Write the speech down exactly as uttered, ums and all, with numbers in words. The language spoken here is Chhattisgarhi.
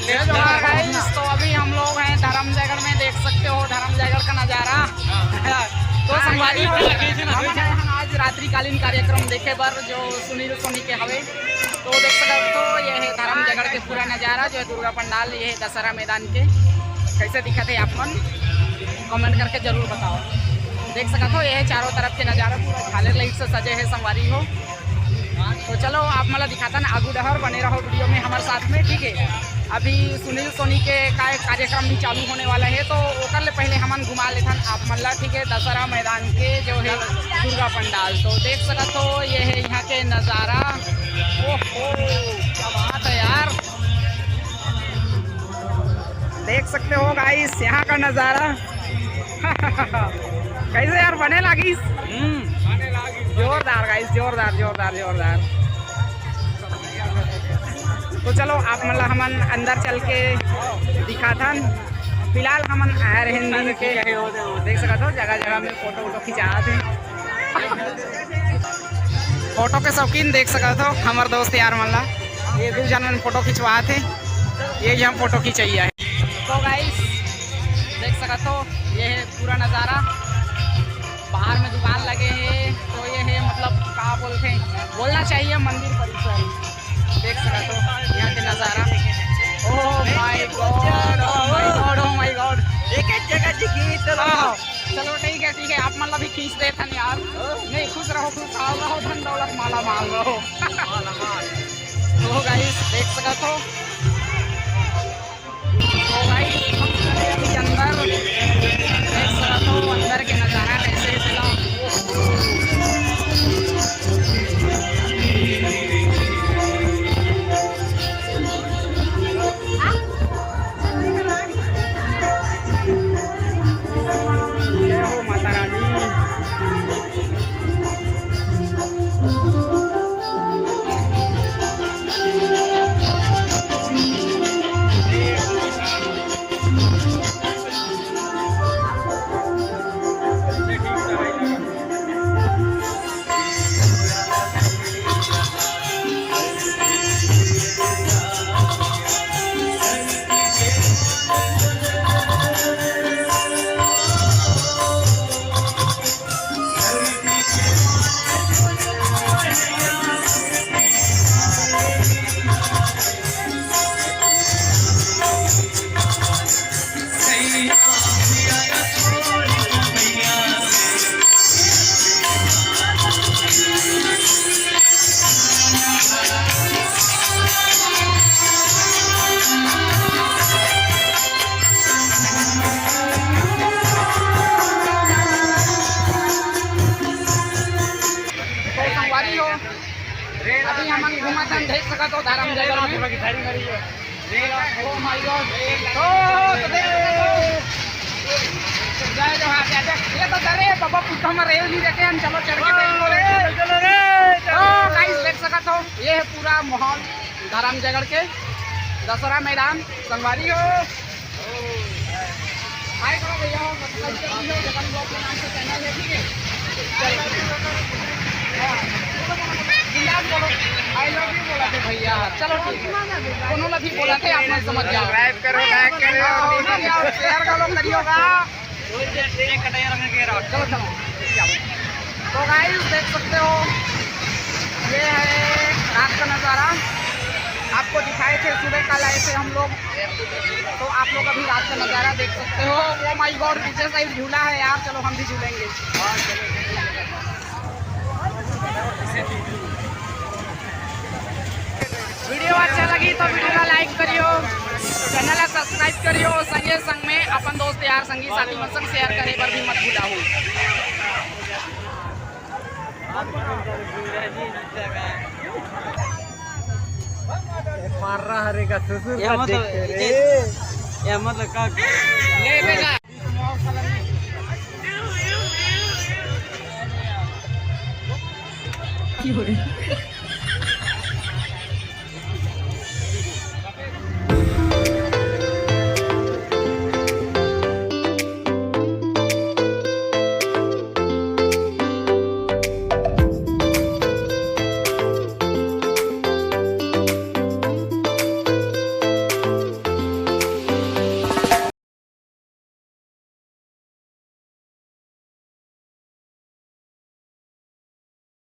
जय जोहार गाइस, तो अभी हम लोग हैं धर्मजयगढ़ में, देख सकते हो धर्मजयगढ़ का नज़ारा। तो संगवारी हो, हम आए हैं आज रात्रिकालीन कार्यक्रम देखे बर, जो सुनील सोनी के हवे। तो देख सकत हो, ये है धर्मजयगढ़ के पूरा नज़ारा, जो है दुर्गा पंडाल, ये है दशहरा मैदान के। कैसे दिखत है आप मन, कमेंट करके जरूर बताओ। देख सकत हो, ये है चारों तरफ के नज़ारा, पूरा झालर लाइट से सजे है संगवारी हो। तो चलो, आप मन ला दिखाथन आगू डहर, बने रहो वीडियो में हमारे साथ में, ठीक है। अभी सुनील सोनी के का एक कार्यक्रम भी चालू होने वाला है, तो ओकर ले पहले हमन घुमा लेथन आप मन ला, ठीक है, दशहरा मैदान के जो है दुर्गा पंडाल। तो देख सकत हो, ये है यहाँ के नज़ारा। ओहो, क्या बात है यार, देख सकते हो गाइस यहाँ का नज़ारा। कैसे यार, बने लागिस? हम्म, जोरदार गाइस, जोरदार, जोरदार, जोरदार। तो चलो, आप मन ला हमन अंदर चल के दिखाथन। फिलहाल हमन आए रहेन दिन के, देख सकत हो जगह जगह में फोटो वोटो खिंचात हे। फोटो के शौकीन देख सकत हो हमर दोस्त यार मन ला, ये दू जन मन फोटो खिंचवात हे, ये हम फोटो खिंचैया है। तो गाइस, देख सकत हो, ये है पूरा नज़ारा। बाहर में दुकान लगे हैं, तो ये है, मतलब, का बोलते हैं, बोलना चाहिए मंदिर परिसर। देख सकत हो यहाँ के नज़ारा। Oh my God, oh my God, oh my God। एक एक जगह जी खींच लो। हाँ, चलो ठीक है, ठीक है, आप मन ला भी खींच देथन यार। नहीं, खुश रहो, खुशहाल रहो, धन दौलत माला माल रहो। तो गाइस, देख सकत हो, तो भाई, अभी अंदर देख सकत हो, अंदर के नज़ारा कैसे है पूरा। जय हो माता रानी। तो संगवारी हो, अभी हमन घूमत हन, देख सकत हो धर्म जगह में। Oh my God। ओ, तो देख सकत हो। जय जोहार, जय जय। ये तो डरे बाबा, पुट्ठा में रेल नहीं देखे हम, चलो चढ़ के देख लो रे। चलो रे, चलो। ओ, गाइस, देख सकत हो, ये है पूरा माहौल धर्म जगह के दशहरा मैदान। संगवारी हो, हाय करो भैया, हो, सब्सक्राइब कर दीजिए, जगन ब्लॉग के नाम से चैनल है, ठीक है? चलो। हाँ। बिलास बोलो, I love you बोला थे भैया। चलो ठीक है। कोनो ला भी बोला थे, आप लोग समझ जाओ। सब्सक्राइब करो, लाइक करो। हाँ, हाँ, यार, शेयर करो, करिएगा। चलो, चलो। तो गाइस, देख सकते हो, ये है रात का नज़ारा। आपको दिखाए थे सुबह, कल आए थे हम लोग, तो आप लोग अभी रात का नज़ारा देख सकते हो। Oh my God, पीछे साइड झूला है यार, चलो हम भी झूलेंगे। वीडियो अच्छा लगी तो वीडियो ला लाइक करियो, चैनल ला सब्सक्राइब करियो, संगे संग में अपन दोस्त यार संगी साथी मन संग शेयर करे बर भी मत भुलाहू। मार रहा हरे का ससुर ये का मत, देख के रे। ये, ये मत लगा। ले बेटा।